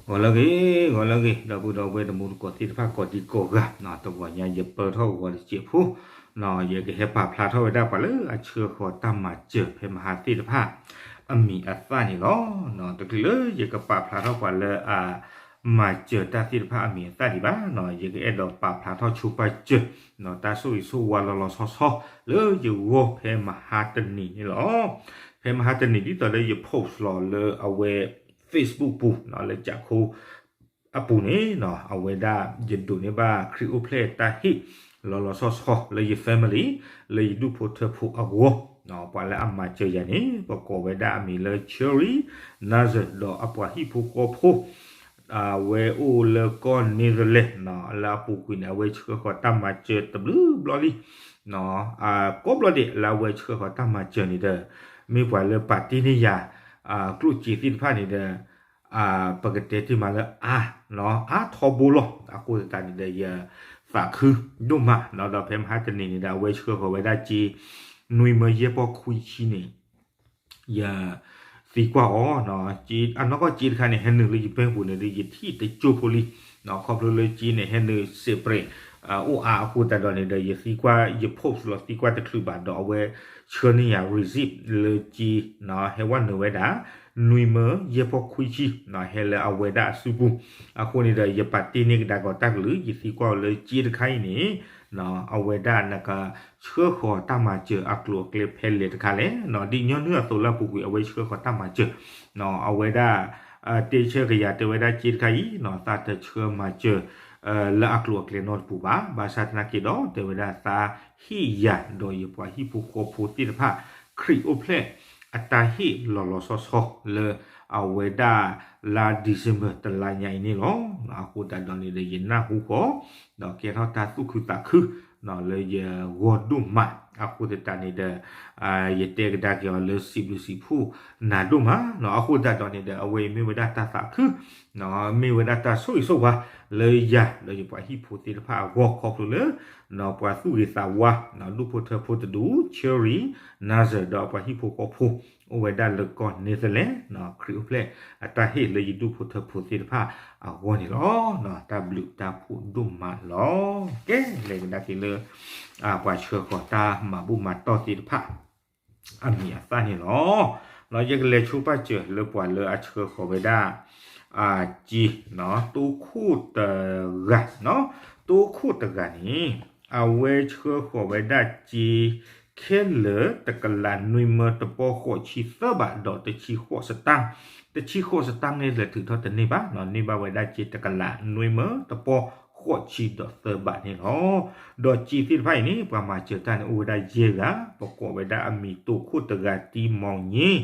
ဂီၤလၢအဂ့ၤ, ဂီၤလၢအဂ့ၤ, ဒီပုၢ်ဒီဝဲၢ်တံၤသကိးသ့ၣ်တဖၣ်ကိးဒံကိးဂၤ, တဂီၤညါယပၢၢ်ထီၣ်ဂီၤတစဲးဖိ, ယကဟဲပာ်ဖျါထီၣ်ဝဲဒၣ်ပှၤလၢအဆှၢဃီၤတၢ်မၤစၢၤဖဲမဟါသ့ၣ်တဖၣ် အမံၤအသၣ်န့ၣ်လီၤ. တချုးလၢယကပာ်ဖျါထီၣ်ပှၤလၢအမၤစၢၤတၢ်သ့ၣ်တဖၣ်အမံၤအသၣ်ဒံးဘၣ်, ယကအဲၣ်ဒိးပာ်ဖျါထီၣ်ဆိပာ်စၢၤ တၢ်ဆိၣ်ဂ့ၤဆိၣ်ဝါလီၤလီၤဆီဆီ လၢယဂီၢ်ဖဲမဟါတနံၤန့ၣ်လီၤ. ဖဲမဟါတနံၤဒ်သိးလၢယ post လီၤလၢအဝဲ Facebook ပူၤ လၢကးခိ အပူၤန့ၣ် အဝဲဒၣ်ယဒိးန့ၢ်ဘၣ်ခရံာ်အိၣ်ဖျဲၣ်တၢ်ဟ့ၣ်လီၤလီၤဆီဆီလၢယ family လၢယဒူၣ်ဖိထၢဖိအဂီၢ်, ပှၤလၢအမၤစၢၤယၤန့ၣ် ပကိးဝဲဒၣ်အမံၤလၢ Cherry Nazar ဒီးအပှၤဟံၣ်ဖိဃီဖိ အဝဲအိၣ်လၢကီၢ် Netherlands လၢအပူၤကွံာ်န့ၣ် အဝဲဆှၢဃီၤတၢ်မၤစၢၤတဘျုးဘျီလံ ကိးဘျီဒဲးလၢအဝဲဆှၢဃီၤတၢ်မၤစၢၤန့ၣ်ဒီး မ့ၢ်ပှၤလၢပာ်တ့ၢ်န့ၢ်ယၤ ကျိၣ်စ့သ့ၣ်တဖၣ်န့ၣ်ဒီး ပကတဲတ့ၢ်မးလၢအါ အါထီဘိလီၤ. အဃိသတးန့ၣ်ဒီး ယသးခုဒိၣ်မး ဒီးဖဲမဟါတနံၤန့ၣ်ဒီး အဝဲဆှၢဃီၤဝဲဒၣ်စ့ နွံမၢယဲၢ်ပီၢ်ခွံဆံန့ၣ် ယသံကွၢ်အီၤ, အနီၢ်ကီၢ်စ့တခါန့ၣ် ဟဲနုာ်လၢယ bank ပူၤန့ၣ်ဒီး ယထံၣ်တကၠိဖိလံ, ခီဖျိလၢစ့န့ၣ် ဟဲနုာ် separate အိၣ်အါအဃိသတးဒီးန့ၣ်ဒီး ယသံကွၢ် ယ post လီၤသံကွၢ်တချုးဘၣ်ဒီး အဝဲဆှၢန့ၢ်ယၤ receipt လၢစ့ ဟဲဝဲနုာ်ဝဲဒၣ် နွံမၢယဲၢ်ပီၢ်ခွံဆံ ဟဲလၢအဝဲဒၣ်အစုပူၤ, အဃိန့ၣ်ဒီး ယပာ်တ့ၢ်န့ၢ်ကဒါက့ၤတၢ်ကလုၢ် ယသံကွၢ်အီၤလၢစ့တခါအံၤန့ၣ် အဝဲဒၣ်နကဆှၢဃီၤတၢ်မၤစၢၤအကျိၤအကျဲဖဲလဲၣ်တခါလဲၣ်, ဒ်ညီနုၢ်အသိးလၢအပူၤကွံာ် အဝဲဆှၢဃီၤတၢ်မၤစၢၤ, အဝဲဒၣ် တဲဆၢကယၤတဲဝဲဒၣ်စ့တခါအံၤ သးတဆှၢမၤစၢၤ လၢအကျိၤအကျဲနီတပူၤဘၣ်, ဘၣ်ဆၣ်သနာ်က့ဒီး တဲဝဲဒၣ်သးဟ့ၣ်ယၤဒီးယပှၤဟံၣ်ဖိဃီဖိသ့ၣ်တဖၣ် ခရံာ်အိၣ်ဖျဲၣ်အတၢ်ဟ့ၣ်လီၤလီၤဆီဆီလၢအဝဲဒၣ်လါ December တလါညါအံၤန့ၣ်လီၤ. အဃိသတးဒီးန့ၣ်ဒီး ယနၢ်ဟူဃီၤ ဒီးကဲထီၣ်တၢ်သူၣ်ခုသးခု လၢယဂီၢ်ဒိၣ်မး, အဃိသတးန့ၣ်ဒီး ယတဲကဒါက့ၤအီၤလၢစံးဘျုးစံးဖှိၣ်နၤဒိၣ်မး, အဃိသတးဒီးန့ၣ်ဒီး အဝဲအံၤမ့ၢ်ဝဲဒၣ်တၢ်သးခု မ့ၢ်ဝဲဒၣ်တၢ်ဆိၣ်ဂ့ၤဆိၣ်ဝါ လၢယၤဒီးယပှၤဟံၣ်ဖိသ့ၣ်တဖၣ်အဂီၢ် ခီဖျိလၢ ပှၤသူၣ်ဂ့ၤသးဝါ ဒူၣ်ဖိထၢဖိတဒူၣ် Cherry Nazar ဒီးအပှၤဟံၣ်ဖိဃီဖိ အိၣ်ဝဲဒၣ်လၢကီၢ် Netherlands ခရံာ်အိၣ်ဖျဲၣ်အတၢ်ဟ့ၣ်လၢယဒူၣ်ဖိထၢဖိသ့ၣ်တဖၣ်အဂီၢ်န့ၣ်လီၤ. တၢ်ဘျုးတၢ်ဖှိၣ်ဒိၣ်မးလီၤ. ကဲ လဲၤကဒါက့ၤလၢ ပှၤဆှၢဃီၤတၢ်မၤဘူၣ်မၤတီၢ်သ့ၣ်တဖၣ် အမံၤအသၣ်န့ၣ်လီၤ. ယကလဲၤဆိပာ်စၢၤလၢပှၤလၢအဆှၢဃီၤဝဲဒၣ် စ့ တိခိၣ်တဂၤ, တိခိၣ်တဂၤန့ၣ် အဝဲဆှၢဃီၤဝဲဒၣ်စ့ ခဲလၢာ်တကလးနွံမၢတပီၢ်ဃိးဆံသၢဘးဒီးတဆံဃိးစတၢၣ်, တဆံဃိးစတၢၣ်န့ၣ်လဲၤထုးထီၣ်တန့ၢ်ဘၣ်, န့ၢ်ဘၣ်ဝဲဒၣ်စ့တကလးနွံမၢတပီၢ်ဃိးဆံဒီးသၢဘးန့ၣ်လီၤ. ဒီးစ့သ့ၣ်တဖၣ်အံၤန့ၣ် ပှၤမၤစၢၤတၢ်န့ၣ်အိၣ်ဝဲဒၣ်ယဲၢ်ဂၤ, ပကိးဝဲဒၣ်အမံၤတိခိၣ်တဂၤ တံမီၣ်ည့,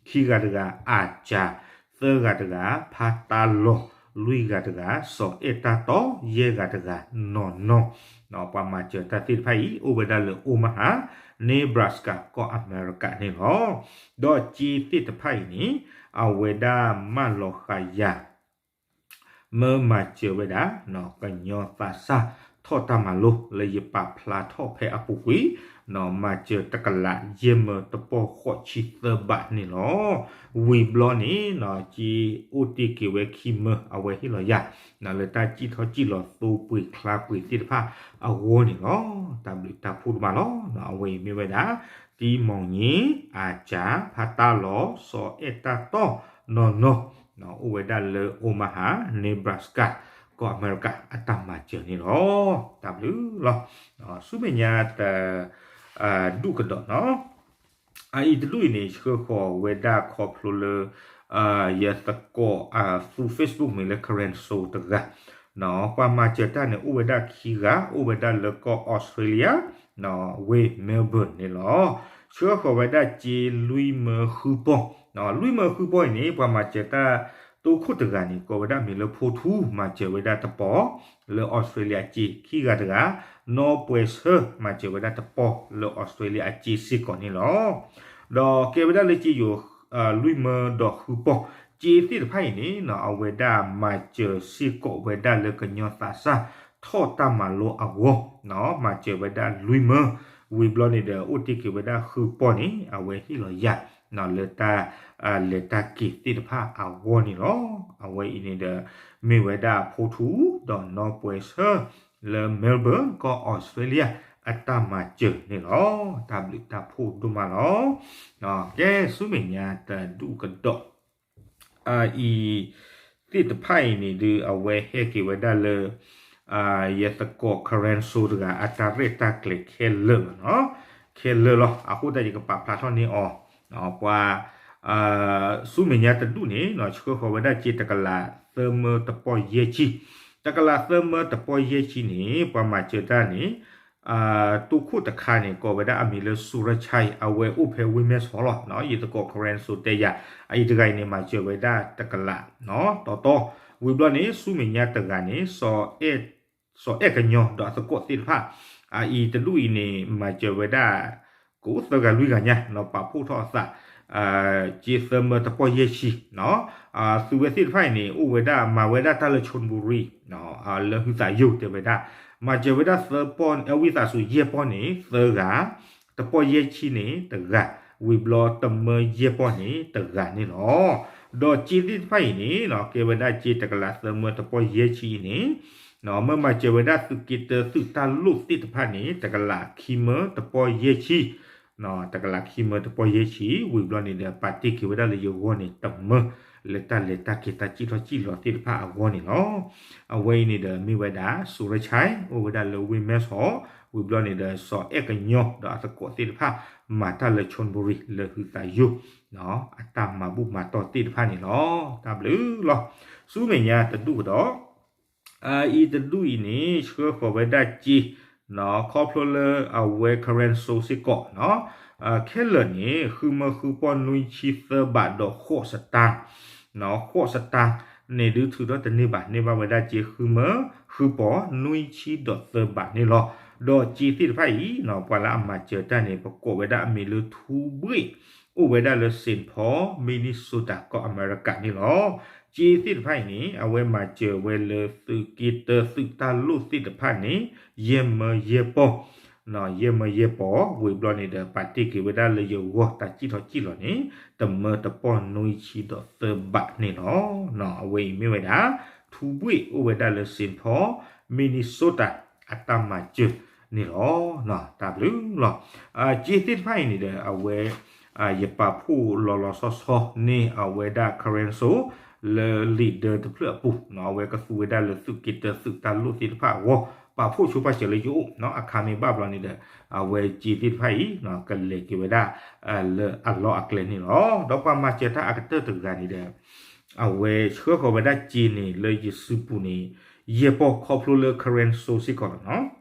ခံဂၤတဂၤ အၤစၢ်, သၢဂၤတဂၤ ဖါတၢ်လီၤ, လွံၢ်ဂၤတဂၤ စီၤအဲၣ်တၢ်တီ, ယဲၢ်ဂၤတဂၤ နီၢ်နီၢ်, ပှၤမၤစၢၤတၢ်သ့ၣ်တဖၣ်အံၤ အိၣ်ဝဲဒၣ်လၢ Omaha, Nebraska ကီၢ်အမဲရကၤန့ၣ်လီၤ. ဒီးစ့သ့ၣ်တဖၣ်အံၤန့ၣ် အဝဲဒၣ်မၢလီၤဃာ်ယၤ မၢမၤစၢၤဝဲဒၣ် ကညီသးစၢ်ထီၣ်တၢ်မၤလိလၢယပာ်ဖျါထီၣ်ဖဲအပူၤကွံာ်, မၤစၢၤတကလးယဲၢ်မၢတပီၢ်ဃိးဆံသၢဘးန့ၣ်လီၤ. ဝံၤဘျီန့ၣ် စ့အိၣ်တ့ၢ်က့ၤဝဲခံမၢ အဝဲဟ့ၣ်လီၤယၤ လၢတၢ်စံၣ်ထီၣ်စံၣ်လီၤသိပှ့ၤချါပှ့ၤသ့ၣ်တဖၣ်အဂီၢ်န့ၣ်လီၤ. တၢ်ဘျုးတၢ်ဖှိၣ်ဒိၣ်မးလီၤ. အဝဲအံၤမ့ၢ်ဝဲဒၣ် တံမီၣ်ည့, အၤစၢ်, ဖါတၢ်လီၤ, စီၤအဲၣ်တၢ်တီ, နီၢ်နီၢ်, အိၣ်ဝဲဒၣ်လၢ Omaha, Nebraska ကီၢ်အမဲရကၤ အတၢ်မၤစၢၤန့ၣ်လီၤ. တၢ်ဘျုးလီၤ. ဆူမဲာ်ညါတ ဒူၣ်ကဒီးနီၤ, အအံၤတဒူၣ်အံၤန့ၣ် ဆှၢဃီၤဝဲဒၣ်ခီဖျိလၢ ယသကိးသူ Facebook မ့ၢ်လၢ Karen So တဂၤ, ပှၤမၤစၢၤတၢ်န့ၣ် အိၣ်ဝဲဒၣ်ခံဂၤ, အိၣ်ဝဲဒၣ်လၢကီၢ် Australia ဝ့ၢ် Melbourne န့ၣ်လီၤ. ဆှၢဃီၤဝဲဒၣ်စ့လွံၢ်မၢဃုပီၢ်, လွံၢ်မၢဃုပီၢ်အံၤန့ၣ် ပှၤမၤစၢၤတၢ်တိခိၣ်တဂၤန့ၣ် ကိးဝဲဒၣ်မ့ၢ်လၢဖိထူ မၤစၢၤဝဲဒၣ်တပီၢ် လၢ Australia အစ့ ခံဂၤတဂၤ, နီၢ်ပှဲၤဆၢ မၤစၢၤဝဲဒၣ်တပီၢ်လၢ Australia အစ့စ့ၢ်ကီးန့ၣ်လီၤ. ဒီးကဲဝဲဒၣ်လၢစ့ယိၤ လွံၢ်မၢဒီးဃုပီၢ်, စ့သ့ၣ်တဖၣ်အံၤန့ၣ် အဝဲဒၣ်မၤစၢၤစ့ၢ်ကီးဝဲဒၣ်လၢကညီသးစၢ်ထီၣ်တၢ်မၤလိအဂီၢ်, မၤစၢၤဝဲဒၣ်လွံၢ်မၢ, ဝံၤဘျီန့ၣ်ဒီး အိၣ်တ့ၢ်က့ၤဝဲဒၣ်ဃုပီၢ်န့ၣ် အဝဲဟ့ၣ်လီၤယၤ လၢတၢ် လဲၤတၢ်က့ၤသ့ၣ်တဖၣ်အဂီၢ်န့ၣ်လီၤ. အဝဲအံၤန့ၣ်ဒီး မ့ၢ်ဝဲဒၣ်ဖိထူဒီးနီၢ်ပှဲၤဆၢ လၢ Melbourne ကီၢ် Australia အတၢ်မၤစၢၤန့ၣ်လီၤ. တၢ်ဘျုးတၢ်ဖှိၣ်ဒိၣ်မးလီၤ. ကဲ ဆူမဲာ်ညါတဒူၣ်ကဒီး အံၤ သ့ၣ်တဖၣ်အံၤန့ၣ်ဒုး အဝဲဟဲက့ၤဝဲဒၣ်လၢ ယသကိး Carenso တဂၤ အတၢ်ရဲၣ်တၢ်ကျဲၤခဲလၢာ်လီၤ. ခဲလၢာ်လီၤ. အဃိသတးယကပာ်ဖျါထီၣ်န့ၢ်အီၤ ပှၤ ဆူမဲာ်ညါတဒူၣ်န့ၣ် ဆှၢဃီၤဝဲဒၣ်စ့တကလးသၢမၢတပီၢ်ယဲၢ်ဆံ, တကလးသၢမၢတပီၢ်ယဲၢ်ဆံန့ၣ် ပှၤမၤစၢၤတၢ်န့ၣ် တိခိၣ်တခါန့ၣ် ကိးဝဲဒၣ်အမံၤလၢ Surachai အဝဲအိၣ်ဖဲ Women's Hall လီၤ. ယသကိး Carenso တဲယၤ အအံၤတဂၤအံၤန့ၣ် မၤစၢၤဝဲဒၣ်တကလး တီတီ, ဝံၤဘျီန့ၣ် ဆူမဲာ်ညါတဂၤန့ၣ် စီၤအဲၣ်ကညီဒီးအသကိးသ့ၣ်တဖၣ် အအံၤတဒူၣ်အံၤန့ၣ် မၤစၢၤဝဲဒၣ် ကိးသၢဂၤလွံၢ်ဂၤညါ ပာ်ဖှိၣ်ထီၣ်အသး စ့သၢမၢတပီၢ်ယဲၢ်ဆံ သုဝဲသ့ၣ်တဖၣ်အံၤန့ၣ် အိၣ်ဝဲဒၣ်မၤဝဲဒၣ်တၢ်လၢ Chonburi လၢဟုသးယိၣ်တဲဝဲဒၣ် မၤစၢၤဝဲဒၣ်သၢပီၢ် အဝံသးစူၤယဲၢ်ပီၢ်န့ၣ် သၢဂၤ, တပီၢ်ယဲၢ်ဆံန့ၣ်တဂၤ, ဝံၤဘျီတမၢယဲၢ်ပီၢ်န့ၣ်တဂၤန့ၣ်လီၤ. ဒီးစ့သ့ၣ်တဖၣ်အံၤန့ၣ် ကဲဝဲဒၣ်စ့တကလးသၢမၢတပီၢ်ယဲၢ်ဆံအံၤန့ၣ် မ့ၢ်မၤစၢၤဝဲဒၣ်သုးက့တၢသုးတၢ်လိၣ်သ့ၣ်တဖၣ်န့ၣ် တကလးခံမၢတပီၢ်ယဲၢ်ဆံ, တကလးခံမၢတပီၢ်ယဲၢ်ဆံ ဝံၤဘျီန့ၣ်ဒီး ပာ်တ့ၢ်က့ၤဝဲဒၣ်လၢယဂီၢ်န့ၣ်တမၢ လၢတၢ်လဲၤတၢ်က့ၤတၢ်စံၣ်ထီၣ်စံၣ်လီၤသ့ၣ်တဖၣ်အဂီၢ်န့ၣ်လီၤ. အဝဲအံၤန့ၣ်ဒီးမ့ၢ်ဝဲဒၣ် Surachai အိၣ်ဝဲဒၣ်လၢ Women's Hall, ဝံၤဘျီန့ၣ်ဒီး စီၤအဲၣ်ကညီဒီးအသကိးသ့ၣ်တဖၣ် မၤတၢ်လၢ Chonburi လၢဟုသးယိၣ် အတၢ်မၤဘူၣ်မၤတီၢ်သ့ၣ်တဖၣ်န့ၣ်လီၤ. တၢ်ဘျုးလီၤ. ဆူမဲာ်ညါတဒူၣ်ကဒီး အံၤတဒူၣ်အံၤန့ၣ် ဆှၢဃီၤဝဲဒၣ်စ့ ခီဖျိလၢအဝဲ Carenso စ့ၢ်ကီး ခဲလၢာ်န့ၣ် ဃုမၢဃုပီၢ်နွံဆံသၢဘးဒီးဃိးစတၢ် ဃိးစတၢ်န့ၣ်ဒုးထုးထီၣ်တန့ၢ်ဘၣ် န့ၢ်ဘၣ်ဝဲဒၣ်စ့ဃုမၢဃုပီၢ်နွံဆံဒီးသၢဘးန့ၣ်လီၤ. ဒီးစ့သ့ၣ်တဖၣ်အံၤ ပှၤလၢအမၤစၢၤတၢ်န့ၣ် ပကိးဝဲဒၣ်အမံၤလၢထူဘှ့ၣ် အိၣ်ဝဲဒၣ်လၢ Saint Paul Minnesota ကီၢ်အမဲရကၤန့ၣ်လီၤ. စ့သ့ၣ်တဖၣ်အံၤန့ၣ် အဝဲမၤစၢၤဝဲလၢသုးက့တၢသုးတၢ်လိၣ်သ့ၣ်တဖၣ်န့ၣ် ယဲၢ်မၢယဲၢ်ပီၢ် ယဲၢ်မၢယဲၢ်ပီၢ် ဝံၤဘျီန့ၣ်ဒီးပာ်တ့ၢ်က့ၤဝဲဒၣ်လၢယဂီၢ်တၢ်စံၣ်ထီၣ်စံၣ်လီၤန့ၣ် တမၢတပီၢ်နွံဆံဒီးသၢဘးန့ၣ်လီၤ. အဝဲအံၤမ့ၢ်ဝဲဒၣ် ထူဘှ့ၣ်အိၣ်ဝဲဒၣ်လၢ Saint Paul Minnesota အတၢ်မၤစၢၤန့ၣ်လီၤ. တၢ်ဘျုးလီၤ. စ့သ့ၣ်တဖၣ်အံၤန့ၣ်ဒီး အဝဲ ယပာ်ဖှိၣ်လီၤလီၤဆီဆီန့ၢ်အဝဲဒၣ် Carenso လၢ leader တဖျၢၣ်အပူၤ အဝဲကသူဝဲဒၣ်လၢသုးက့တၢသုးတၢ်လိၣ်သ့ၣ်တဖၣ်အဂီၢ် ပာ်ဖှိၣ်ဆိပာ်စၢၤလၢယအိၣ် အခါမ့ၢ်ဘၣ်ဘျီန့ၣ်ဒီး အဝဲစ့သ့ၣ်တဖၣ်အံၤ ကလဲၤက့ၤဝဲဒၣ် လၢအလီၢ်အကျဲန့ၣ်လီၤ. ဒီးပှၤမၤစၢၤတၢ်အကတၢၢ်တဂၤန့ၣ်ဒီး အဝဲဆှၢဃီၤဝဲဒၣ်စ့န့ၣ် လၢယစုပူၤန့ၣ် ယဲၢ်ပီၢ်ခီဖျိလၢ Carenso စ့ၢ်ကီးလီၤနီၤ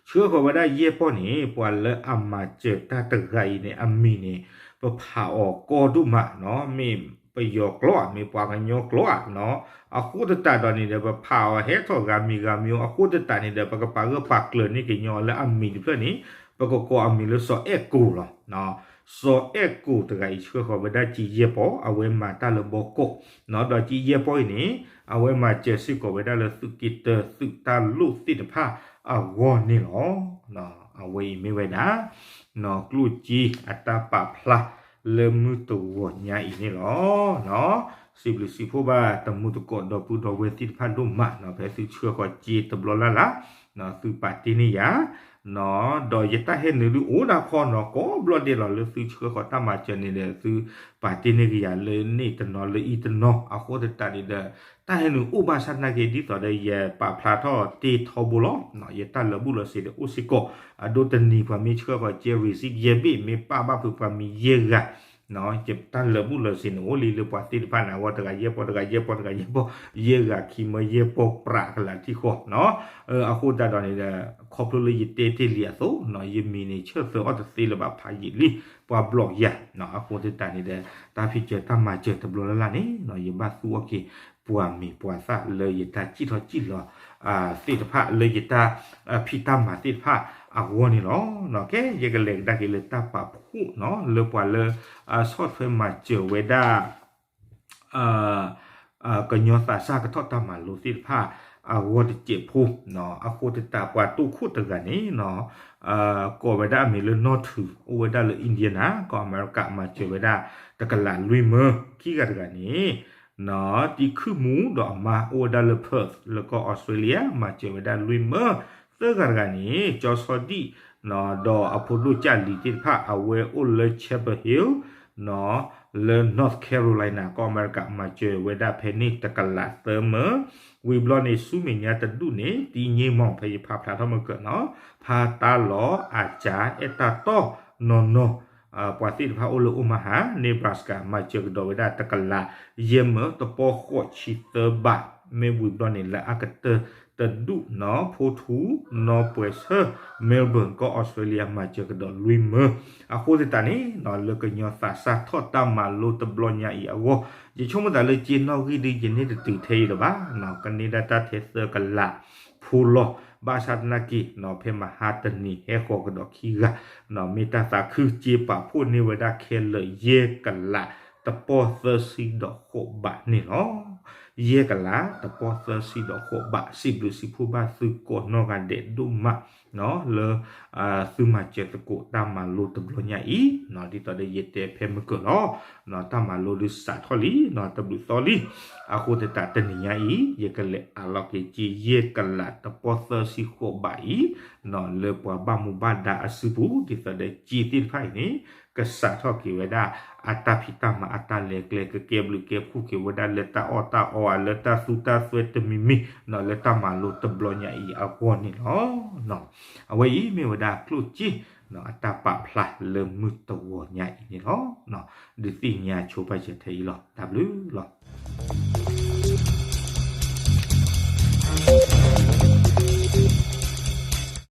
ဆှၢဃီၤဝဲဒၣ်ယဲၢ်ပီၢ်န့ၣ် ပှၤလၢအမၤစၢၤတၢ်တဂၤအံၤန့ၣ် အမံၤန့ၣ် ပဖးအီၤကီဒိၣ်မးနီၤ မ့ၢ်ပယီၤကျိာ်ဧါ မ့ၢ်ပှၤကညီကျိာ်ဧါနီၤ အဃိသတးဒီးန့ၣ်ဒီး ပဖးအီၤဟဲထီၣ်ဂၤမံၤဂၤမံၤ အဃိသတးန့ၣ်ဒီး ပကပာ်ဂၢၢ်ပာ်ကျၢၤန့ၢ်က့ၤညီအီၤလၢအမံၤတဖျၢၣ်န့ၣ် ပကကိးအမံၤလၢစီၤအဲၣ်ကိၤလီၤ. စီၤအဲၣ်ကိၤတဂၤအံၤဆှၢဃီၤဝဲဒၣ်စ့ယဲၢ်ပီၢ် အဝဲမၤတၢ်လၢဘီကီး ဒီးစ့ယဲၢ်ပီၢ်အံၤန့ၣ် အဝဲမၤစၢၤစ့ၢ်ကီးဝဲဒၣ်လၢသုးက့တၢသုးတၢ်လိၣ်သ့ၣ်တဖၣ်အဂီၢ်န့ၣ်လီၤ. အဝဲအံၤမ့ၢ်ဝဲဒၣ် ကျိၣ်စ့အတၢ်ပာ်ဖျါလၢမုၢ်တဂီၤညါအံၤန့ၣ်လီၤ. စံးဘျုးစံးဖှိၣ်ဘၣ်တမူတကိးဒီပုၢ်ဒီဝဲၢ်သ့ၣ်တဖၣ်ဒိၣ်မးနီၤ ဖဲသုဆှၢဃီၤစ့တဘျီလၢ်လၢ် သုပာ်တ့ၢ်န့ၢ်ယၤ ဒီးယတၢ်ဟဲနုာ်ဒုးအိၣ်ဒၣ်ခီနီၤ ကိးဘျီဒဲးလီၤလၢသုဆှၢဃီၤတၢ်မၤစၢၤန့ၣ်ဒီး သုပာ်တ့ၢ်န့ၢ်က့ၤယၤလၢန့ၣ်တနီၤလၢအံၤတနီၤ အဃိသတးန့ၣ်ဒီး တၢ်ဟဲနုာ်အိၣ်ဘၣ်ဆၣ်သနာ်က့ ဒ်သိးဒီးယပာ်ဖျါထီၣ်တ့ထီဘိလီၤ. ယတၢ်လၢာ်ဘူၣ်လီၤစ့ၤဒီးအိၣ်စ့ၢ်ကီး အဒိတနံၤပှၤမ့ၢ်ဆှၢဃီၤစ့ receipt ယဲၢ်ဘ့ၣ် မ့ၢ်ပာ်ဘၣ်ဖုးပှၤမံၤယဲၢ်ဂၤ ယတၢ်လၢာ်ဘူၣ်လီၤစ့ၤန့ၣ် အိၣ်လံလၢပှၤသ့ၣ်တဖၣ်န့ၣ် အဂီၢ်တဂၤယဲၢ်ပီၢ် တဂၤယဲၢ်ပီၢ် တဂၤယဲၢ်ပီၢ် ယဲၢ်ဂၤခံမၢယဲၢ်ပီၢ်ပြးကလးထံၣ်ဃီနီၤ. အဃိသတးဒီးန့ၣ်ဒီး ခီဖျိလၢယတဲတ့ၢ်လံအသိး ယမံၤန့ၣ်ဆၢသၢအီၣ်တသ့လၢၤဘၣ်ဖးယံာ်လံ ပှၤဘျီၣ်ယၤ အဃိသတးန့ၣ်ဒီး တၢ်ဖံးစၢၤတၢ်မၤစၢၤတဘျီလၢ်လၢ်န့ၣ် ယဘၣ်သူအီၤက့ၤ ပှၤမံၤပှၤသၣ်လၢယတၢ်စံၣ်ထီၣ်စံၣ်လီၤ သ့ၣ်တဖၣ်လၢယတၢ်ဖံးတၢ်မၤသ့ၣ်တဖၣ်အဂီၢ်န့ၣ်လီၤ. ကဲ ယကလဲၤကဒါက့ၤလၢတၢ်ပာ်ဖှိၣ်နီၤ လၢပှၤလၢ ဆီၣ်ထွဲမၤစၢၤဝဲဒၣ် ကညီသးစၢ်ကထီၣ်တၢ်မၤလိသ့ၣ်တဖၣ် အဂီၢ်တစဲးဖိ, အဃိသတးပှၤတိခိၣ်တဂၤန့ၣ် ကိးဝဲဒၣ်အမံၤလၢနီၢ်ထူ, အိၣ်ဝဲဒၣ်လၢ Indiana ကီၢ်အမဲရကၤ မၤစၢၤဝဲဒၣ်တကလးလွံၢ်မၢ, ခံဂၤတဂၤန့ၣ် တံခုၣ်မူဒီးအမါ အိၣ်ဝဲဒၣ်လၢ Perth လၢကီၢ်အီစထြ့လယါ မၤစၢၤဝဲဒၣ်လွံၢ်မၢ, သၢဂၤတဂၤန့ၣ် ကၠီစီဒံၣ် ဒီးအဖိဒိၣ်ကၢ်လံၤသ့ၣ်တဖၣ် အဝဲအိၣ်လၢ Chapel Hill လၢ North Carolina ကီၢ်အမဲရကၤ မၤစၢၤဝဲဒၣ်ဖဲန့ၣ်တကလးသၢမၢ, ဝံၤဘျီန့ၣ် ဆူမဲာ်ညါတဒူၣ်န့ၣ် တံင့မီၢ် ဖဲယဖးဖျါထီၣ်မ့ၢ်ကၢးနီၤ ဖးတၢ်လီၤအစၢ အဲၣ်တၢ်တီၢ်နီၢ်နီၢ် ပှၤသ့ၣ်တဖၣ်အိၣ်လၢ Omaha Nebraska မၤစၢၤကဒီးဝဲဒၣ်တကလးယဲၢ်မၢ တပီၢ်ဃိးဆံသၢဘး, မ့ၢ်ဝံၤဘျီန့ၣ် လၢအကတၢၢ်တဒူၣ်နီၤ ဖိထူ နီၢ်ပှဲၤဆၢ Melbourne ကီၢ်အီစထြ့လယါ မၤစၢၤကဒီးလွံၢ်မၢ, အဃိသတးန့ၣ် လၢကညီသးစၢ်ထီၣ်တၢ်မၤလိတဘျီညါအံၤအဂီၢ်, ယဆိကမိၣ်သးလၢက့နီၣ်ဂံၢ်ဒ်ယန့ၢ်တတုၤထဲအံၤလၢၤဘၣ်, ကန့ၢ်ဒၣ်တၢ်ထဲသၢကလးဖိလီၤ, ဘၣ်ဆၣ်သနာ်က့ ဖဲမဟါတနံၤဟဲဃီၤကဒီးခံဂၤ, မ့ၢ်တၢ်သးခုက့ပာ်ဖှိၣ်န့ၢ်ဝဲဒၣ်ခဲလၢာ်ယဲၢ်ကလးတပီၢ်သၢဆံဒီးဃိးဘးန့ၣ်လီၤ. ယဲၢ်ကလးတပီၢ်သၢဆံဒီးဃိးဘး စံးဘျုးစံးဖှိၣ်ဘၣ်သုကိးနီၢ်ဂၤဒဲးဒိၣ်မး လၢ သုမၤစၢၤသကိးတၢ်မၤလိတဘျီညါအံၤ, ဒ်သိးဒီးယတဲဖဲမုၢ်ကၢးလီၤ, တၢ်မၤလိဒုးစးထီၣ်လံ တဘျုးသီလံ, အဃိသတးတနံၤညါအံၤ ယကလဲၤအးလီၤက့ၤက့ယဲၢ်ကလးတပီၢ်သၢဆံဃိးဘးအံၤ လၢပှၤဘၣ်မူဘၣ်ဒါအစုပူၤ ဒ်သိးဒီးက့သ့ၣ်တဖၣ်အံၤန့ၣ် ကစးထီၣ်က့ၤဝဲဒၣ် အတၢ်ဖံးတၢ်မၤအတၢ်လဲၤကျဲ ကကဲဘျုးကဲဖှိၣ်က့ၤဝဲဒၣ်လၢတၢ်အီၣ်တၢ်အီဧါ လၢတၢ်သူတၢ်စွဲတမံၤမံၤ လၢတၢ်မၤလိတဘျီညါအံၤအဂီၢ်န့ၣ်လီၤ. အဝဲအံၤမ့ၢ်ဝဲဒၣ်ကျိၣ်စ့ အတၢ်ပာ်ဖျါလၢမုၢ်တဂီၤညါအံၤန့ၣ်လီၤ. ဒုးသ့ၣ်ညါဆိပာ်စၢၤထဲအံၤလီၤ. တၢ်ဘျုးလီၤ.